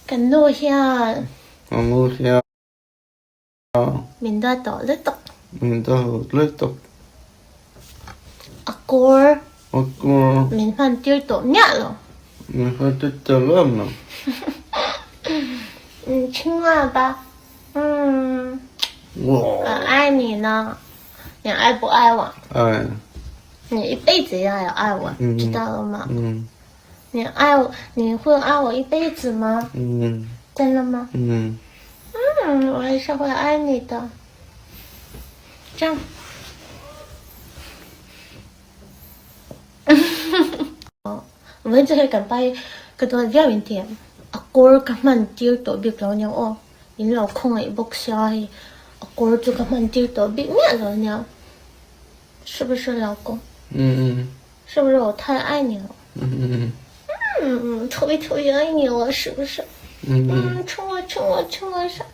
Kan nu hian. Kan nu hian. Min duat tawh lutuk. Min duat lutuk. A kawr. A kawr. Min hman tir tawh miah lo. Min hman tir tawh miah lo. 你亲我吧，嗯。我。我爱你呢，你爱不爱我？爱。你一辈子要要爱我，知道了吗？嗯。你爱我，你会爱我一辈子吗？嗯。真的吗？嗯。嗯，我还是会爱你的。这样。Vawiin chu hei kan pai ka duat viau in ti a kawr ka hman tir tawh bik lo ania aw in lo khawngaih bawk sia hei a kawr chu ka hman tir tawh bik miah lo ania 是不是老公？ 嗯。 是不是我太爱你了？ 嗯。 嗯，特别特别爱你了，是不是？ 嗯。 冲我冲我冲我上！